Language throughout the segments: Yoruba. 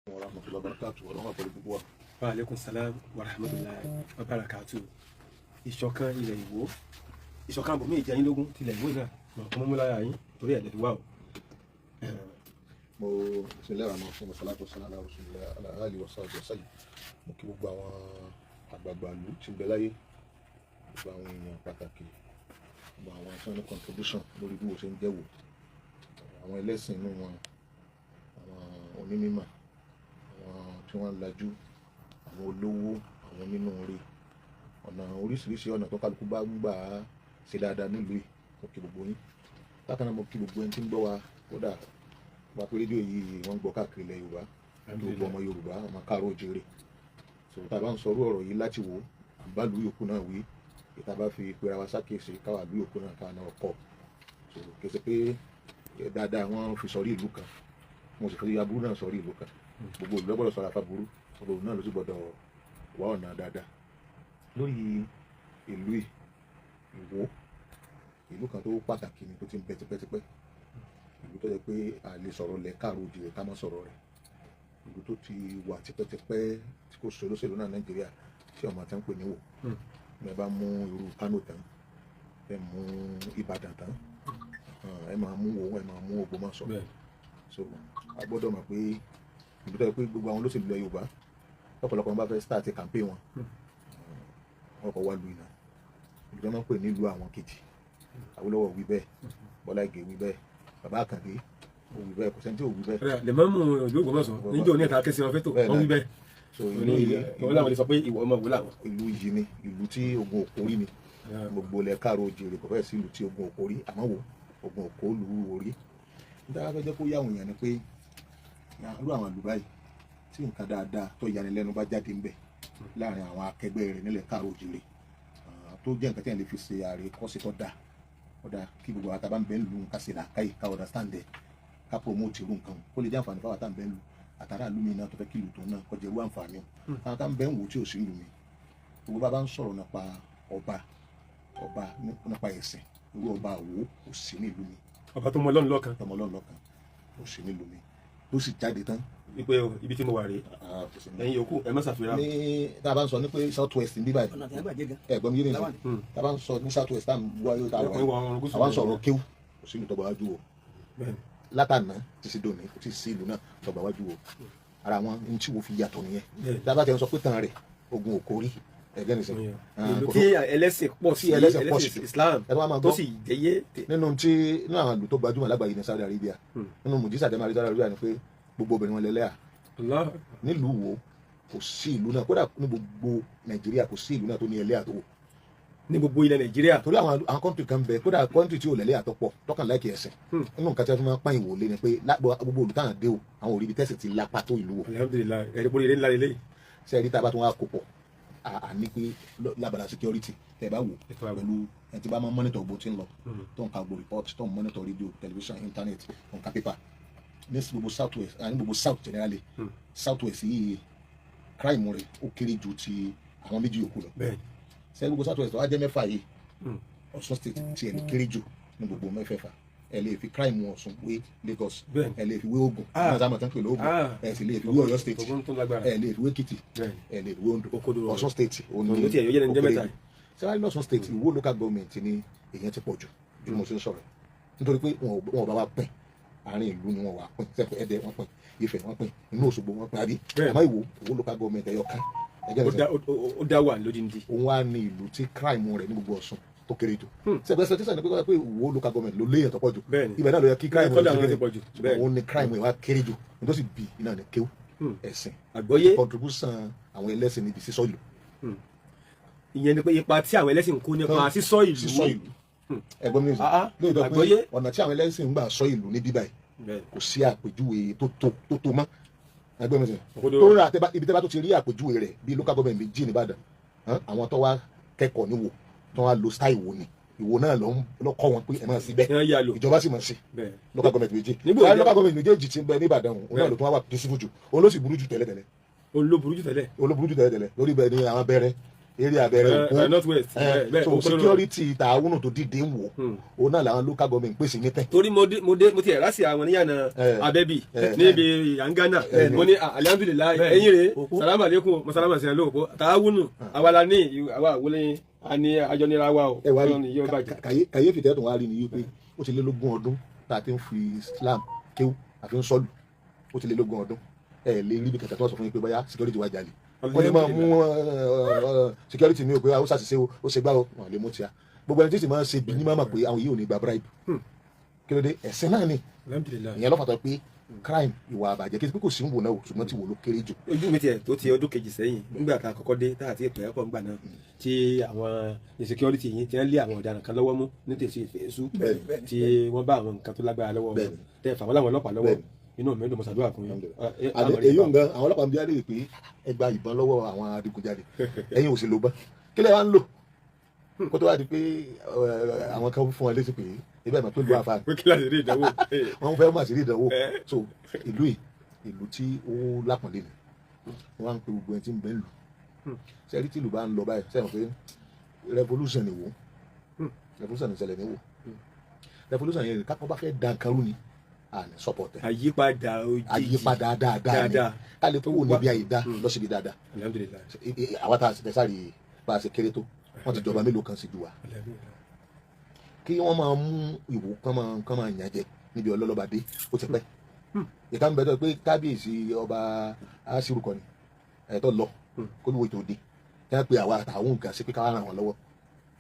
Wa rahmatullahi wa barakatuh. Ọlọ́run wà pẹ̀lú gbogbo wa. Wa aleykum salam wa rahmatulahi wa barakatu. Ìṣọ̀kan ilẹ̀ Ìwó, ìṣọ̀kan bòmí ìjẹyìn lógún tilẹ̀ Ìwó náà mọ̀ mú láyà yín torí ẹ̀ lè fi wá o. Mo bisimilahi rahman rahim, salatu wa salam ala rasulillah ala alihi wa sahbihi wa sallam. Mo kí gbogbo àwọn àgbààgbà ìlú tí ń bẹ láyé, gbogbo àwọn èèyàn pàtàkì, gbogbo àwọn tí wọ́n ní contribution lórí bí wo ṣe ń jẹ́wò, àwọn ẹlẹ́sìn inú wọn, àwọn onímọ̀, àwọn tí wọ́n lajú, àwọn olówó, àwọn onínúure, ọ̀nà oríṣiríṣi ọ̀nà tó kálukú bá ń gbà á ṣe dáadáa nílùú yìí. Mo kí gbogbo yín. Bákan náà, mo kí gbogbo ẹni tí ń gbọ́ wa. Kódà wá pé rédíò yìí, wọ́n ń gbọ́ káàkiri ilẹ̀ Yorùbá, gbogbo ọmọ Yorùbá, ọmọ káàárọ̀ oòjíire. So tá a bá ń sọ irú ọ̀rọ̀ yìí láti wò àbálù yòókù náà wí, ìta bá fi pera wa sákèsì káwa ìlú yòókù náà káwa náà kọ. So kì í ṣe pé dáadáa wọ́n fi sọrí ìlú kan, mo sì fi aburú náà sọrí ìlú kan. Gbogbo ìlú gbọ́dọ̀ ṣọ́ra fáburú, gbogbo ìlú náà ló sì gbọ́dọ̀ wá ọ̀nà dáadáa lórí ìlú yìí. Ìwó, ìlú kan tó pàtàkì ni, tó ti ń bẹ tipẹ́tipẹ́, ìlú tó yẹ pé a lè sọ̀rọ̀ lẹ̀ káàró òjìrè ká má sọ̀rọ̀ rẹ̀, ìlú tó ti wà tipẹ́tipẹ́ tí kò sọ olóṣèlú náà Nàìjíríà tí ọmọ tí ń pè níwò. Ní ẹ bá mú irú Kánò tán, ẹ mú Ìbàdàn tán, ẹ máa mú Ìwó, ẹ máa mú Ògbómọ̀ṣọ́. So a gbọ́dọ̀ mọ̀ pé ìlú tó yẹ pé gbogbo àwọn olóṣèlú ilẹ̀ Yorùbá lọ́pọ̀lọpọ̀ wọn bá fẹ́ start campaign wọn, wọn kọ̀ wá lu iná, ìlú tó máa ń pè nílùú àwọn kejì. Awólọ́wọ̀ wí bẹ́ẹ̀, Bọ́lá Ìgè wí bẹ́ẹ̀, bàbá Àkàndé ó wí bẹ́ẹ̀, kò sẹ́ni tí ò wí bẹ́ẹ̀. Lè mọ́ mú ìlú Ògbómọ̀ṣọ́ níjọ́ ní ẹ̀ta kẹsì wọn fẹ́tò wọ́n wí bẹ́ẹ̀. So ìlú yìí, wọ́n làwọn lè sọ pé ìwọ ọmọ ìwó làwọn. Ìlú yìí ni ìlú tí ogun òkò rí ni. Gbogbo ilẹ̀ káàró òjìrè, kò fẹ́ẹ̀ sí ìlú tí ogun òkò rí, àmọ́ wo ogun òkò lù ú orí. Níta fẹ́ jẹ́ kó yá àwọn èèyàn ni pé irú àwọn ìlú báyìí tí nǹkan dáadáa tó yanilẹ́nu bá jáde ńbẹ̀ láàrin àwọn akẹgbẹ́ rẹ̀ nílẹ̀ káàró òjìrè, tó jẹ́ nǹkan tí yẹn lè fi ṣe àríkọ́sí tó dáa, ó dáa kí gbogbo àwọn tá a bá ń bẹ ń lu ká ṣe làákàyè, ká understand ẹ̀, ká promote irú nǹkan kó lè jẹ́ àǹfààní fáwọn tá à ń bẹ ń lu àtàrà ìlú mi náà tó fẹ́ kí ìlú tó náà kọjá irú àǹfààní o. Àwọn tá à ń bẹ ń wò tí ò sí ìlú mi, gbogbo bá bá ń sọ̀rọ̀ nípa ọba, ọba nípa ẹ̀sìn, irú ọba àwò kò sí ní ìlú mi. Ọba tó mọ Ọlọ́run lọ́kan. Tọmọ Ọlọ́run lọ́kan kò sí nílùú mi tó sì jáde tán. Wípé o ibi tí mo wà rèé. Ah, kò sí ní. Ẹ̀yin yòókù, ẹ má ṣàfihàn. Ní tá a bá ń sọ ní pé South West ní bíbáyìí, ọ̀nà tí wọ́n gbàjẹ́ gan. Ẹ gbọ́n mi yé nìyẹn. Láwàní. Tá a bá ń sọ ní South West, tá à ń wáyé tá a wà, Ẹkùn ìwọ̀ oòrùn gúúsù. Àwa ń sọ̀rọ̀ kéwù, kò sí ìlú tọgbà wájú o. Látànà títí dòní, kò tí ì sí ìlú náà tọgbà wájú o. Ara wọn ní tí wo fi yàtọ̀ nìyẹn. Tá a bá ti ń sọ pé tàn rẹ̀ ogun òkórí ẹgẹ́ nìsín. Ìlú tí ẹlẹ́sìn pọ̀ sí. Tí ẹlẹ́sìn pọ̀ sí. Islam ẹ tó wá máa tó gbọ́ sì jẹyé. Nínú tí nínú àwọn ìlú tó gbajúmọ̀ lágbàáyé ní Saudi Arabia, nínú mùjísà tẹ́ máa rí Saudi Arabia ni pé gbogbo obìnrin wọn lẹ́lẹ́à. Allah. Nílùú wo, kò sí ìlú náà, kódà ní gbogbo Nàìjíríà, kò sí ìlú náà tó ní ẹlẹ́à tó wò. Ní gbogbo ilẹ̀ Nàìjíríà. Torí àwọn country kan bẹ, kódà country tí ò lẹ́lẹ́à tó pọ̀ tọkàn láìkì ẹ̀sìn, nínú nǹkan tí wọ́n fi máa ń pààyàn wò lé ni pé gbogbo olùtàn dé o, àwọn òrí ibi tẹ́sì ti lápá tó ìlú wò. Alhamdulillahi, ẹ̀rí pórí eré ńlá lélẹ́yìí. Sẹ́ẹ̀rí tá a bá tún wá kó pọ̀, à ní pé lábala security, tẹ́ ẹ bá wò Ètò ààbò. Pẹ̀lú ẹni tí bá máa ń monitor gbogbo tí ń lọ, tó ń ka gbogbo report, tó ń monitor radio, television, internet, tó ń ka paper ní gbogbo South West, ní gbogbo South generally, South West yìí, crime rẹ̀ ó kéré ju ti àwọn méjì yòókù lọ. Sẹ́yìn gbogbo South West tó wá jẹ́ mẹ́fà yìí, Ọ̀ṣun State tiẹ̀ ló kéré jù ní gbogbo mẹ́fẹ̀ẹ̀fà. Ẹ lè fi crime Ọ̀ṣun wé Lagos, ẹ lè fi wé Ògùn, náà sábà tán pè lóògùn, ẹ sì lè fi wé Ọ̀yọ́ State, Ògùn tó lágbára. ẹ lè fi wé Èkìtì, ẹ lè fi wé Oǹdó. Òkodoro. Ọ̀ṣun State òun Oǹdó tiẹ̀ yóò jẹ́ lẹ́nu jẹ́ ó kéré mẹ́ta. jù. Sẹ́wájú lọ́sùn State, Ìwó local government ni èèyàn ti pọ̀ jù bí mo ṣe ń sọ̀rọ̀, nítorí pé wọn ò bá wa pín àárín ìlú ni wọn wà pín sẹ́pẹ̀. Ẹdẹ wọn pín, Ifẹ̀ wọn pín, inú Òṣogbo wọn pín, àbí? Àmọ́ Ìwó local government ẹ̀yọ kan ẹ̀jẹ̀ Ó nìkan. Ó dá wà lódindi. Òun wá ní ìlú tí crime rẹ̀ ní gbogbo Ọ̀ṣun tó kéré jù. Sẹ́pẹ̀ expectation ni pé Ìwó local government ló léèyàn tó pọ̀ jù, ibẹ̀ náà ló yẹ kí crime Kọ́dà rẹ̀ wọn ṣe ti kéré. pọ̀ jù. Ṣùgbọ́n òun ní crime rẹ̀ wá kéré jù. Nítorí bí iná ní kéwù, ẹ̀sìn, Àgbọ́yé. contribution àwọn ẹlẹ́sìn níbi sísọ ìlú. Ìyẹn ni pé ipa tí àwọn ẹlẹ́sìn ń kó nípa sísọ ìlú. Sísọ ìlú, ẹ̀gbọ́n mi nìyẹn. Ah, ah, lóòótọ́ pé àgbọ́yé. ọ̀nà tí àwọn ẹlẹ́sìn ń gbà sọ ìlú ní bíbáyìí, kò sí àpèjúwe tó tó mọ́, ẹgbẹ́ mi sìn. Òkodoro. Tó rà ibi tẹ́bá tó ti rí àpèjúwe rẹ̀ bíi local government méjì nìbàdàn hàn, àwọn tó wá kẹ́kọ̀ọ́ níwò tó wá lo style wo ni ìwò náà lọ kọ́ wọn pé ẹ máa sí bẹ́ẹ̀. Ìyẹn yà lò. Ìjọba sì máa ṣe local government méjì. Níbo Láàrin local government méjèèjì tí ń bẹ ní Ìbàdàn, òun náà ló tún wá wà peaceful jù, òun ló sì burú jù tẹ́lẹ̀tẹ́lẹ̀. Òun ló burú jù tẹ́lẹ̀. Òun ló burú jù tẹ́lẹ̀tẹ́lẹ̀. Lórí bẹ́ẹ̀ ni àwọn abẹ́rẹ́ Eré abẹ́rẹ́ òkú. North West. Bẹ́ẹ̀, So òkú ló- security tààwùnù tó dìde ń wò, òun náà làwọn local government pèsè ní tẹ̀. Torí mo dé mo ti ẹ̀rá sí àwọn níyànà abẹ́bí níbi yangana. Mo ní alihamdulilayi, ẹ̀yin rè, salamu aleykum, mo salama sí ẹ lóòpọ̀ tààwùnù àwa la ní àwa àwọlé àní àjọnira wa o. Ẹ wá Ọlọ́run rí yóò bàjẹ́. Kàyéfì tẹ́tùn wá rí ni wípé ó ti lé lógún ọdún tá a ti ń fi Islam kéwú àfi ń sọ́lù. Ó ti lé lógún ọdún, ẹ lè rí ibi kẹ̀kẹ́ tí wọ́n sọ fún yín pé bóyá security wa jalè. Wọ́n lè máa mú security mi ò pé ó ṣàṣìṣe o, ó ṣe gbá o, wọ́n lè mú tíya. Gbogbo ẹni tí sì máa ń ṣe bí ní máa mọ̀ pé àwọn yìí ò ní gba bribe. Kí ló dé? Ẹ̀sìn náà ni. Alhamdulilayi. Ìyẹn lọ́fà tó pé crime, ìwà àbàjẹ́, kí n pé kò sí ń wò náà o, ṣùgbọ́n tí wò ló kéré jù. Ojú mi tiẹ̀ tó ti ọdún kejì sẹ́yìn nígbà tá a kọ́kọ́ dé, tá a ti pẹ́ pọ̀ ńgbà náà, tí àwọn insecurity yìí ti ń lé àwọn ọ̀daràn kan lọ́wọ́ mú ní tèsí ìfẹ́sù, tí wọ́n bá àwọn nǹkan tó lágbára lọ́wọ́ wọn, tẹ́ fà wọ́n láwọn ọlọ́pàá lọ́wọ́, inú mi dùn, mo ṣàdúrà fún yín. Àdé èyí ń gan àwọn ọlọ́pàá ń bí alẹ́ pé ẹ gba ìbọn lọ́wọ́ àwọn adigunjalè, ẹ̀yin ò sì lò bọ́n, kí lè wá ń lò kó tó wá di pé àwọn kan fún wọn létí pé ibẹ̀ mọ̀ pé lu àfa Pé kí láti rí ìdánwò. Wọn fẹ́ mọ̀ sí rí ìdánwò. So ìlú yìí, ìlú tí ó lápọ̀nlé ni. Wọ́n á ń pe gbogbo ẹni tí ń bẹ ń lù sẹ́rí. Tí ìlú bá ń lọ báyìí, sẹ́yìn pé revolution ni wò, revolution ni ṣẹlẹ̀ ní wò. Revolution yẹn, kápọ́ bá fẹ́ da nǹkan rú ni à ní support ẹ̀. Àyípadà òjijì. Àyípadà dáadáa ni. Dáadáa. Ká lè kúrò níbi àyídá lọ síbi dáadáa. Alhamdulilayi. Àwa tá a sì tẹ̀sàrí bá a ṣe kéré tó, wọ́n ti jọba mélòó kan sí ju wa. Alhamdulilayi. Kí wọ́n máa mú ìwò kán máa yàn jẹ níbi ọlọ́lọ́ba dé, ó ti pẹ́. Ìka ń bẹ tó pé kábíyèsí ọba aṣírù kọ́ni ẹ̀ tó lọ kó lóye tó dé, kí wọ́n pe àwa àtàwọn nǹkan sí pé ká ràn wọ́n lọ́wọ́.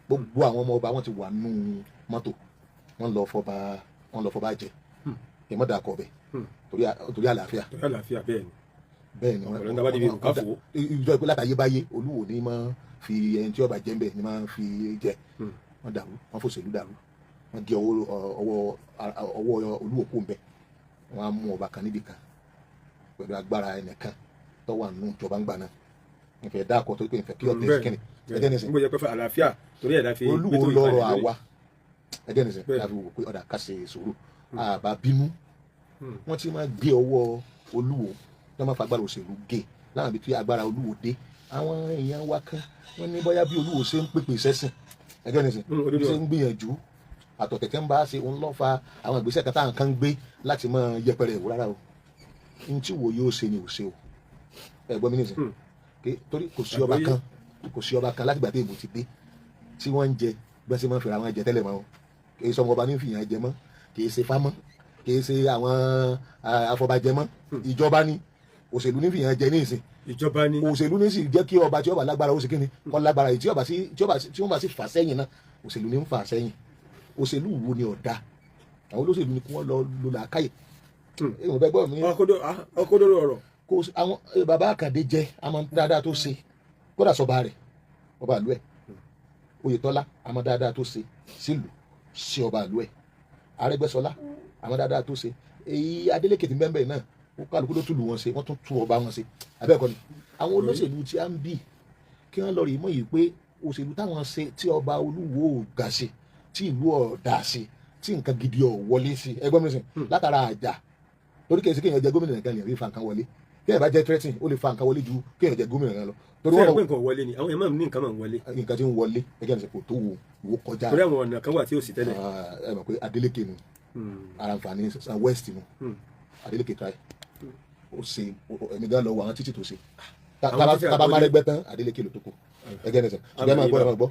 Gbogbo àwọn ọmọ ọba wọn ti wà nù mọ́tò, wọ́n lọ fọba jẹ ìmọ̀dà kọ̀ bẹ̀ torí àlàáfíà. Torí àlàáfíà, bẹ́ẹ̀ ni. Bẹ́ẹ̀ ni. Ọ̀rọ̀ nígbà bá débi ìrùkà fò. Ìjọ ìpínlẹ̀ àtàyébáyé, olúwo ní máa fi ẹni tí ọba jẹ́ ń bẹ̀ ní máa fi jẹ. Wọ́n dàrú, wọ́n fòṣèlú dàrú, wọ́n gé ọwọ́ olúwo kó ń bẹ̀. Wọ́n á mú ọba kan níbì kan pẹ̀lú agbára ẹnìkan tó wà nù ìjọba ń gbà náà. Ìfẹ́ dáàkọ tó pé ìfẹ́ kí ọ̀tẹ̀ Bẹ́ẹ̀ kíni ẹgẹ́ nìsín. N bò yẹ pé fún àlàáfíà torí ẹ̀ la fi Olúwo gbé tó lọ́rọ̀ ìpàdé lórí. Àwa ẹgẹ́ nìsín la fi wò pé ọ̀dà ká ṣe sùúrù, àbá bínú. Wọ́n ti máa gbé ọwọ́ olúwo tí wọ́n máa fagbára òṣèlú gé láwọn ibi tí agbára olúwo dé. Àwọn èèyàn wa kan wọ́n ní bóyá bí olúwo ṣe ń pèpè sẹ́sìn, ẹgẹ́ nìsín, òdodo. bí ṣe ń gbìyànjú àtọ̀tẹ̀tẹ̀ ń bá ṣe òun lọ́ fa àwọn ìgbésẹ̀ kan táwọn kan ń gbé láti máa yẹpẹrẹ ìwò. Rárá o, n tí wo yóò ṣe ni ò ṣe o. Ẹ gbọ́ mi nìsín. Torí kò sí ọba Àgbọ́yé. kan, kò sí ọba kan látìgbà tí ìbò ti dé tí wọ́n ń jẹ bí wọ́n ṣe máa ń fira wọn jẹ tẹ́lẹ̀ mọ́ o. Kì í sọmọ ọba ní fìyàn jẹ mọ́, kì í ṣe fámọ́, kì í ṣe àwọn afọbajẹ mọ́. Ìjọba ní òṣèlú ní fìyàn jẹ ní ìsìn. Ìjọba ní. Òṣèlú ní sì jẹ́ kí ọba tí ọba lágbára ó sì kíni kọ́ lágbára yìí, tí ọba sí tí ọba tí wọ́n bá sì fà sẹ́yìn náà, òṣèlú ní ń fà sẹ́yìn. Òṣèlú wo ni ọ̀dà? Àwọn olóṣèlú ni kí wọ́n lọ lò làákàyè. Èèyàn bẹ gbọ́ mi. Ọkọdọrọ ọ̀rọ̀. Kò sí àwọn bàbá Àkàndé jẹ àmọ́ dáadáa tó ṣe, kódà sọba rẹ̀, ọba àlú ẹ̀. Oyètọ́lá, àmọ́ dáadáa tó ṣe sílùú sí ọba àlú ẹ̀. Arẹ́gbẹ́ṣọlá, àmọ́ dáadáa tó ṣe. Èyí Adeleke tí bẹ́ẹ̀ náà, ó kálukú ló túlù wọn ṣe, wọ́n tún tú ọba wọn ṣe. Abẹ́ẹ̀kọ́ ni àwọn olóṣèlú tí a ń bì kí wọ́n lọ rí mọ́ yìí pé òṣèlú táwọn ṣe tí ọba olúwo ò gà ṣe, tí ìlú ọ̀dà ṣe, tí nǹkan gidi ọ̀ wọlé sí, ẹgbọ́n mi sìn, látara àjà. Torí kìí ṣe kéèyàn jẹ gómìnà nìkan lè rí fa nǹkan wọlé. Kéèyàn bá jẹ threatening, ó lè fa nǹkan wọlé ju kéèyàn jẹ gómìnà náà lọ. Torí Ṣé ẹ wọn pé nǹkan wọlé ni àwọn èèyàn máa ń ní nǹkan máa ń wọlé. Nǹkan tí ń wọlé, ẹgbẹ́ mi sìn, kò tó wo ìwò kọjá. Torí àwọn ọ̀nà kan wà tí ò sí tẹ́lẹ̀. Ah, ẹ mọ̀ pé Adeleke nu ara nfààní san west nu. Adeleke try, ó ṣe. Èmi gan lọ wọ àwọn títì tó ṣe. Àwọn títì tábà àgbọ́dé. márẹ́gbẹ́ tán, Adeleke ló tó kù. Ẹgẹ́ ní sìn, ṣùgbọ́n ẹ máa gbọ́, ẹ máa gbọ́,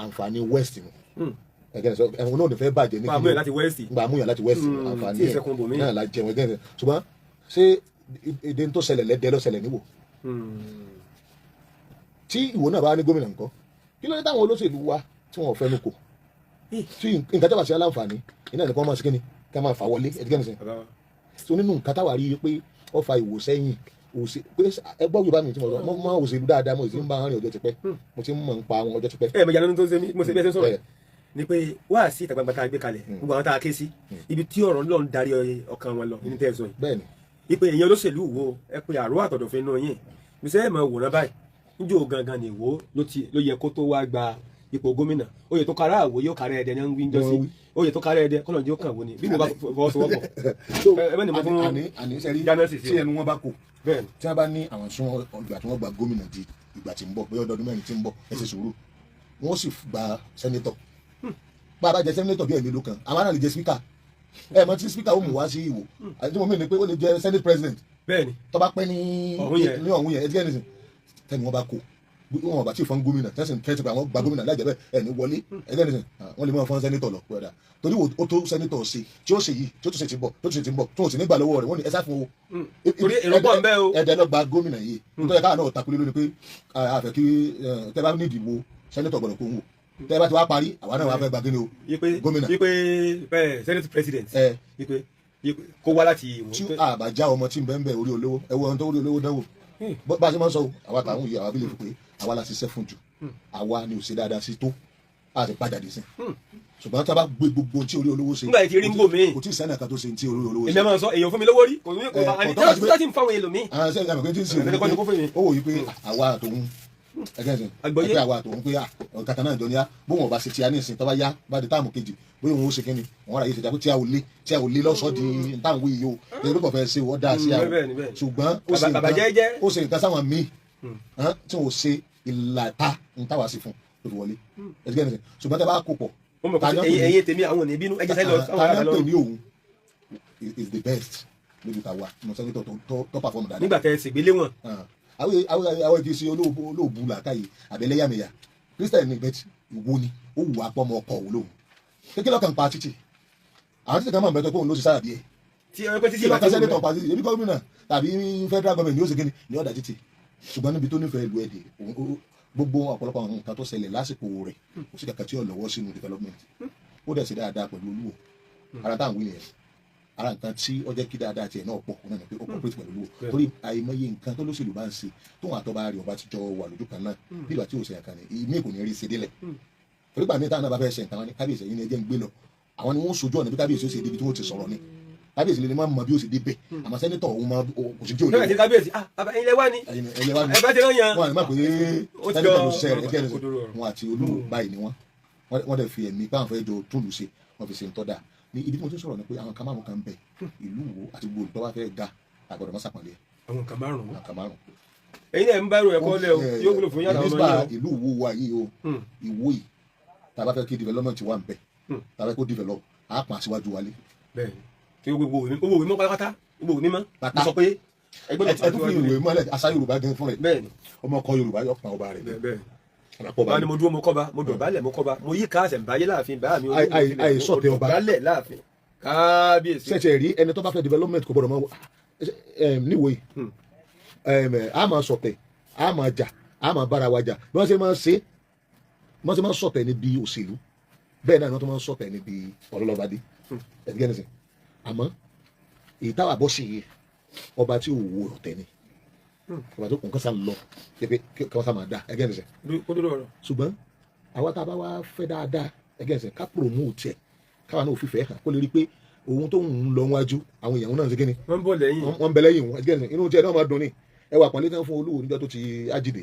àǹfààní west nu. Ẹgẹ́ ní sọ, ẹ̀wọ̀n náà ò ní fẹ́ bàjẹ́ ní Wà á mú ẹ̀ láti west. Gba àmúyàn láti west. Àǹfààní tí ìṣẹ́kùn bòmíì. náà la jẹun. Ẹgẹ́ ní sìn, ṣùgbọ́n ṣé èdè tó ṣẹlẹ̀ lẹ́dẹ́ ló ṣẹlẹ̀ níwò tí ìwò náà bá ní gómìnà nǹkan? Kí ló dé táwọn olóṣèlú wa tí wọn ò fẹnu kò tí nǹkan tó bá ṣe aláǹfààní iná nìkan máa ṣe kíni ká máa fà wọlé? Ẹ̀dígẹ́ nìsín. Bàbá wa. So nínú nǹkan táwa rí i pé ó fa ìwò sẹ́yìn òsè pé ẹ gbọ́ Yorùbá mi tí mo sọ, mo mọ òṣèlú dáadáa, mo sì ń bá wọn rìn ọjọ́ tipẹ́, mo ti ń mọ̀ ń pa àwọn ọjọ́ tipẹ́. Ẹ mọ̀ ìyanu tó ń ṣe mí, mo ṣe bí ẹ ṣe ń sọ̀rọ̀ Ẹ. ni pé wá sí ìta gbangba tá a gbé kalẹ̀, gbogbo àwọn tá a ké sí ibi tí ọ̀rọ̀ náà ń darí ọkàn wọn lọ ní tẹ́ ẹ sọ yìí. Bẹ́ẹ̀ ni. Ipe èèyàn olóṣèlú wo, ẹ pé àrò àtọ̀dọ̀fin náà yín gbèsè ẹ̀ mọ̀ wòran báyìí níjó gangan ni ìwó ló ti ló yẹ kó tó wá gba ipò gómìnà. Oyè tó kára àwò yóò kára ẹdẹ ní ń wí jọ sí Wọ́n wí. Oyè tó kára ẹdẹ kọ́nà jẹ́ ó kàn wó ni bí mo bá fọwọ́sowọ́pọ̀. So Ẹ bẹ́ẹ̀ ni mo fún àní sẹ́rí Jánásì sí tí o. ẹnu wọn bá kò Bẹ́ẹ̀ ni. tí wọ́n bá ní àwọn sún ọgbà tí wọ́n gba gómìnà di ìgbà tí ń bọ̀, bóyá ọdún 4 tí ń bọ̀, ẹ ṣe sùúrù. Wọ́n sì gba senator. Bá a bá jẹ senator bí ẹ̀mí kan, àwọn náà lè jẹ speaker. Ẹ mọ tí speaker ó mú wá sí Ìwó àti tí mo mìíràn ni pé ó lè jẹ senate president. Tó bá pẹ́ ní Ọ̀hún yẹn. Ní ọ̀hún yẹn, ẹ ti kẹ́ tẹ́ni wọ́n bá kó wọn bá tí ì fọ́n gómìnà tẹ́sán tẹ́sán pé àwọn gba gómìnà láìjẹ́ bẹ́ẹ̀ ẹ̀ ní wọlé ẹgbẹ́ nìsín, wọ́n lè mọ̀ fọ́n senator lọ pẹ̀lú torí ó tó senator ṣe tí ó ṣe yìí, tí ó tún ṣe ti ń bọ̀, tó tún ṣe ti ń bọ̀, tó sì ní gbà lọ́wọ́ rẹ̀, wọ́n ní ẹ sá fún o. Torí èrò pọ̀ ń bẹ o. Ẹ̀ẹ́dẹ́ lọ gba gómìnà yìí nítorí káà náà takulé lónìí pé àfẹ́ kí tẹ́ bá ní ìdìbò senator gbọ́dọ̀ kó ń wò, tẹ́ bá ti wá parí, àwa náà wá fẹ́ gba kíni o? Yípe Gómìnà. Yípe ẹ senate president. Ẹ Yípe kó wá láti Ìwó. Tí àbájá ọmọ tí ń bẹ́ẹ̀ bẹ́ẹ̀ orí olówó, ẹ wo ohun tó orí olówó dánwò. Bá a ṣe máa ń sọ o, àwa táwọn yìí, àwa bí lè fi pé àwa la ṣiṣẹ́ fún jù, àwa ni ò ṣe dáadáa sí tó a ti padà dé sí, ṣùgbọ́n tí a bá gbé gbogbo ohun tí orí olówó ṣe, Nígbà tí rí ń bò míì. kò tí ì sẹ́nà kan tó ṣe ohun tí orí olówó Èmi ṣe. ẹ máa sọ èèyàn fún mi lówó rí, kò ní kò Ẹ, bá àní kò tọ́ka sí pé- tí wọ́n ti ń fáwọn èlòmíì. Àwọn ṣe ìgbà pé tí ń sìn Ẹni kọ́ ni kó fún mi. ó wò yí pé àwa àtòun ẹgbẹ́ ẹ̀sìn Àgbọ́yé. ẹgbẹ́ àwa àtòun pé kàtà náà jọ ní á, bóun ọba ṣe tí a ní ìsìn, tó bá yá, bá di táàmù kejì, bóyá òun ó ṣe kíni, òun rà yìí ṣe tí a pé tí a ò lé, tí a ò lé lọ́sọ̀ọ́ di táwọn wí yìí o, èyí kò fẹ́ ṣe wọ́n dáa sí àwọn. Bẹ́ẹ̀ ni, bẹ́ẹ̀ ni. Ṣùgbọ́n ó ṣe Bàbá nǹkan jẹ́jẹ́. ó ṣe nǹkan sáwọn míì hàn, tí wọn ò ṣe ìlàta ń táwa sí fún tó fi wọlé ẹ̀sìn kẹ́ni. Ṣùgbọ́n tẹ́ bá kó pọ̀, Wọ́n mọ̀ pé ta ni wọ́n pè ní- ẹ̀yin tèmi, àwọn ò ní bínú, ẹ jẹ́ sáré lọ sáwọn ta ni ará wọ́n pè lọ. ní òun is the best lójú ta wa nínú senator tó perform dáadáa. Nígbà tẹ ẹ ṣègbélé wọn. Ah, àwọn kì í ṣe olóòbù làákàyè àbẹ̀lẹ́yàmẹ̀yà. Christian ní bẹ́ẹ̀ Ìwó ni ó wù á pọ́ ọmọ ọkọ̀ òun lòun kékeré ọkàn pa títì, àwọn títì kan máa ń bẹ́ẹ̀ tó pé òun ló ṣe sára bí ẹ̀. Tí ẹ pé títí Kí ìbá lọ́kàn tí senator pa títì? Ebi gómìnà tàbí federal government ni ó ṣe kíni ní ọ̀dà títì. Ṣùgbọ́n níbi tó nífẹ̀ẹ́ ìlú ẹ̀dẹ̀, gbogbo ọ̀pọ̀lọpọ̀ àwọn nǹkan tó ṣẹlẹ̀ lásìkò rẹ̀, kò sí kankan tí ó lọ́wọ́ sínú development. Ó dẹ̀ ṣe dáadáa pẹ̀lú Olúwo. Ara táwọn wí nìyẹn, ara nǹkan tí ó jẹ́ kí dáadáa tiẹ̀ náà pọ̀ náà ni pé ó cooperate pẹ̀lú Olúwo, torí àìmọye nǹkan tó lóṣèlú bá ń ṣe, tóun àtọ́ba rẹ̀ ọba ti jọ wà lójú kan náà, bí ìgbà tí ò ṣe nǹkan ni ìmí kò ní rí ṣe délẹ̀, torí gbà mí táwọn náà bá fẹ́ ṣe nǹkan wọn ní kábíyèsí ẹ̀yin ni ẹ jẹ́ ń gbé lọ. Àwọn ni wọ́n sojú ọ̀nà bí kábíyèsí ó ṣe débi tí wọ́n ti sọ̀rọ̀ ni. Kábíyèsí lè má mọ bí ó ṣe débẹ̀, àmọ́ senator òun máa kò sí tí ò lè Nígbà tí kábíyèsí, ah bàbá, ẹ̀yin lẹ wá ní. Ẹ̀yin ẹ̀yin wá ní. Ẹ bá ti rán yan. Wọn àná má pé Ó ti senator ló jọ- ṣiṣẹ́ rẹ̀ ẹ̀kẹ́ òdodo ọ̀rọ̀. wọn àti Olúwo báyìí ni wọ́n dẹ̀ fi ẹ̀mí báwọn fẹ́ jọ túlù ṣe, wọ́n fi ṣe ń tọ́ da. Ní ibi tí mo ti sọ̀rọ̀ ni pé àwọn kan márùn kan bẹ ìlú wo àti gbogbo olùtọ́ bá fẹ́ ga, àgbọ̀dọ̀ má sàpọ̀lẹ̀. Àwọn nǹkan márùn-ún. Àwọn kan márùn. Ẹ̀yin náà ń bá irú ẹ̀kọ́ lẹ̀ o, yóò wúlò fún yàrá ọmọ Nípa yín o. ìlú wo wa yìí o, Ìwó yìí, tá a bá fẹ́ kí development wà ń bẹ, tá a fẹ́ kó develop, á pa aṣíwájú wálé. Bẹ́ẹ̀ni, kí gbogbo owó ìwé mọ́ pátápátá, owó ìwé mímọ́. Pátá. Mo sọ pé ẹgbẹ́ Ẹ tún fi ìwé mọ́lẹ̀, àṣà Yorùbá gan fún rẹ̀. Ọmọ ọkọ Yorùbá yóò pa ọba rẹ̀. Bẹ́ẹ̀ bẹ́ẹ̀. Àpọ̀ Bá ní mo dúró, mo kọ́ba, mo dọ̀bálẹ̀, mo kọ́ba, mo yí káàsẹ̀ báyé láàfin bá mi. Àì sọ̀tẹ̀ ọba. Dọ̀bálẹ̀ láàfin kábíyèsí. Ṣẹ̀ṣẹ̀ rí ẹni tó bá fẹ́ development kò gbọ́dọ̀ mọ́ níwò yìí, a máa sọ̀tẹ̀, a máa jà, a máa bára wa jà. Bí wọ́n ṣe máa ń ṣe, bí wọ́n ṣe máa ń sọ̀tẹ̀ níbi òṣèlú, bẹ́ẹ̀ náà ni wọ́n tún máa ń sọ̀tẹ̀ níbi ọlọ́lọ́badé ẹ̀dígẹ́ nìsín. Àmọ́ èyí táwa bọ́ sí yìí, ọba tí ò wo ọ̀tẹ̀ ni, ọba tó kùn kán sá lọ pé kí wọ́n sá máa dá ẹ̀dígẹ́ nìsín. Kó dúró ọ̀rọ̀. Ṣùgbọ́n àwa tá a bá wá fẹ́ dáadáa, ẹ̀dígẹ́ nìsín, ká promote ẹ̀, káwa náà ò fífẹ́ hàn kó lè rí i pé òun tó ń lọ wájú, àwọn èèyàn náà ń ṣe kíni? Wọ́n ń bọ̀ lẹ́yìn. Wọ́n ń bẹ lẹ́yìn wọn, ẹ̀dígẹ́ nìsín. Inú tiẹ̀ náà máa dùn ní ẹwà pọ̀nlé tán fún Olúwo níjọ́ tó ti ajídè.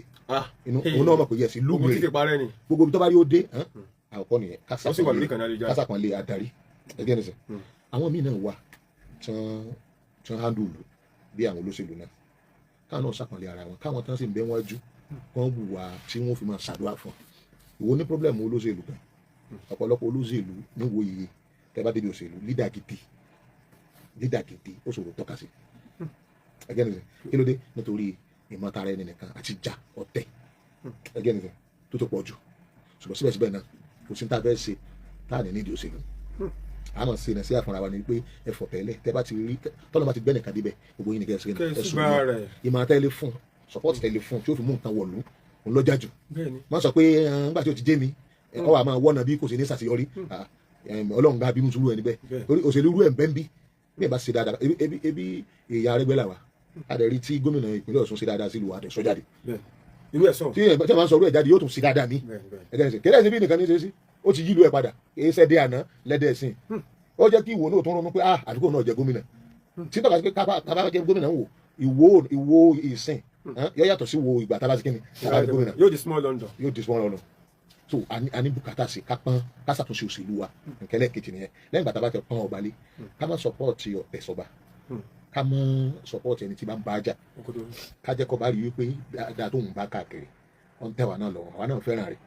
Inú òun náà mọ̀ pé yẹ̀sì ìlú Ogun mi títí rè. parẹ́ ni. Gbogbo ibi tó bá rí ó dé hàn, àkọ́kọ́ nìyẹn. Wọ́n sì wà lórí ìkànnì ayélujára. Kásàpọ̀nlé adarí, ẹgbẹ́ nìsín. Àwọn míì náà wà tí wọ́n handle bí àwọn olóṣèlú náà, káwọn náà sàpọ̀nlé ara wọn, káwọn tán sì ń bẹ wájú kán wùwà tí wọ́n fi máa ṣàdúrà fún. Ìwọ ní problem olóṣèlú kan, ọ̀pọ̀lọpọ̀ olóṣèlú níwò iye tẹ́ bá débi òṣèlú, leader gidi, leader gidi ó ṣòro tọ́ka sí, ẹgbẹ́ nìsín. Kí ló dé? Nítorí ìmọ̀tara ẹni nìkan àti ìjà ọ̀tẹ̀, ẹgbẹ́ nìsín, tó tó pọ̀ jù. Ṣùgbọ́n síbẹ̀síbẹ̀ náà, kò sí ní tá a fẹ́ ṣe tá a ní nídìí òṣèlú. A mọ̀ sí ní sí àfúnra wa ni pé ẹ fọ̀ tẹ́lẹ̀ tẹ́ bá ti rí tọ́lọ́ bá ti gbẹ́ nìkan débẹ̀, gbogbo yín ni kẹ́ ẹ ṣe Kẹ́ ẹ ẹ sùn ṣùgbọ́n rẹ̀. Ìmọ̀ràn tẹ́lẹ̀ fún, support tẹ́lẹ̀ fún tí ó fi mú nǹkan wọ̀lú òun lọ́jà jù. Bẹ́ẹ̀ni. Má sọ pé nígbà tí o ti jẹ́ mi, ọ wà máa wọ́nà bí kò sí ní ṣàṣeyọrí. Ah, Ọlọ́run gba bínú sùúrù ẹni bẹ́ẹ̀. Torí òṣèlú rú ẹ̀ ń bẹ́ ń bí bí ẹ bá ṣe dáadáa, ebi èèyàn Arẹ́gbẹ́ là wà, a dẹ̀ rí tí gómìnà ìpínlẹ̀ Ọ̀ṣun ṣe dáadáa sílùú, a dẹ̀ sọ jáde. Bẹ́ẹ̀, irú ẹ̀ sọ. Tí ẹ máa ń sọ orú ẹ̀ jáde, yóò tún ṣe dáadáa mi. Bẹ́ẹ̀ni bẹ́ẹ̀ni. Ẹgbẹ́ ẹ̀sìn kéde ẹ̀sìn bí nìkan ní í ṣe sí, ó ti yí ìlú ẹ̀ padà. Èyí sẹ́ dé àná lẹ́dẹ̀ ẹ̀sìn, ó jẹ́ kí ìwò náà tún ronú pé ah, àdúgbò náà jẹ́ gómìnà tí tọ́ka sí pé kábà jẹ́ gómìnà ń wò ìwò ìwò ìsìn yóò yàtọ̀ sí wo ìgbà tábà sí kíni tábà jẹ́ gómìnà. Yóò di small London. Yóò di small London. So a ní bùkátà sí ká pọ́n, ká ṣàtúnṣe òṣèlú wa. Nǹkan ẹlẹ́ẹ̀kejì nìyẹn. Lẹ́yìn ìgbà tá a bá ti pọ́n ọba lé, ká má support ọ̀tẹ̀ sọba, ká má support ẹni tí bá ń bá jà. Òkodo. Ká jẹ́ kó bá rí wípé dáadáa tó ń bá káàkiri. Ó ń tẹ̀ wá náà lọ́wọ́, àwa náà fẹ́ràn rẹ̀.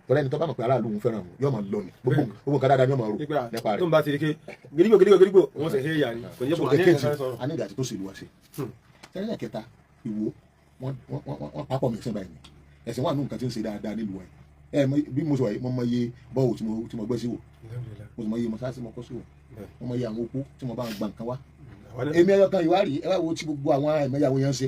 Tọ́lá ẹni tó bá mọ̀ pé aráàlú òun fẹ́ràn òun yóò máa lọ ni, gbogbo gbogbo nǹkan dáadáa ni yóò máa rò nípa rẹ̀. Tó ń bá ti rí ké gidigbo gidigbo gidigbo wọ́n sì ṣe é yà ni kò ní jẹ́ So kó ní èkejì, ẹ̀ka sọ̀rọ̀. A ní ìdí àti tó ṣèlú wa ṣe. Tẹ́lẹ̀ kẹta, Ìwó wọ́n papọ̀ mẹ́sìn báyìí ni ẹ̀sìn wà nù nǹkan tí ń ṣe dáadáa nílùú wa yìí. Ẹ mọ bí mo sọ yìí, mo mọ iye bọ́ọ̀ tí mo gbẹ́ sí wò, mo sì mọ iye mọ́sáàsì mo kọ́ sí wò, mo mọ iye àwọn opó tí mo bá ń gba nǹkan wá. Èmi ẹyọ kan ìwádìí ẹ wá wo tí gbogbo àwọn ẹ̀mẹ́yàwó yẹn ń ṣe